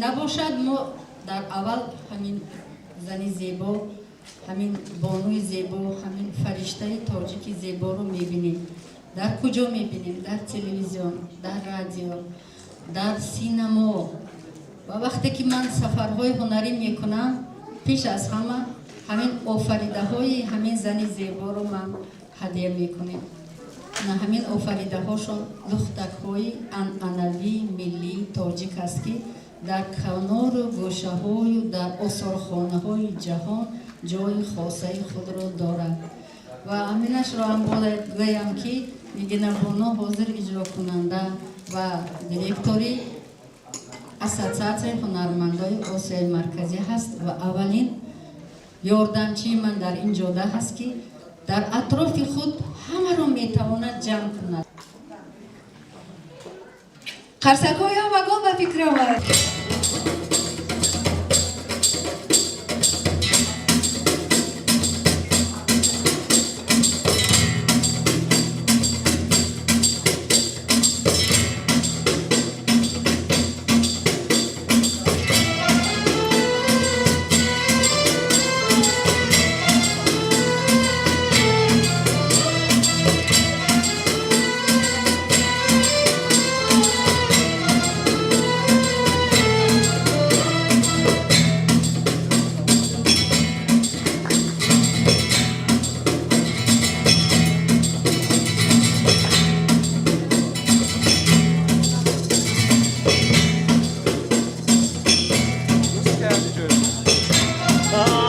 Набошад, мо дар аввал ҳамин зани зебо, ҳамин бонуи зебо, ҳамин фариштаи тоҷики зеборо мебинем. Дар куҷо мебинем? Дар телевизион, дар радио, дар синамо. Ва вақте ки ман сафарҳои ҳунарӣ мекунам, пеш аз ҳама ҳамин офаридаҳои ҳамин зани зеборо ман ҳадия мекунем. На ҳамин офаридаҳошон лухтакҳои анъанавии миллии тоҷик аст, ки дар канору гӯшаҳою дар осорхонаҳои ҷаҳон ҷои хосаи худро дорад. Ва ҳаминашро ҳам бояд гӯям, ки Нигинабоно ҳозир иҷрокунанда ва директори Ассотсиатсияи ҳунармандои Осиёи Марказӣ ҳаст ва аввалин ёрдамчии ман дар ин ҷода ҳаст, ки дар атрофи худ ҳамаро метавонад ҷамъ кунад. Қарсакҳои ҳамагон ба фикр омад. Nasıl geldi çocuk? Aa,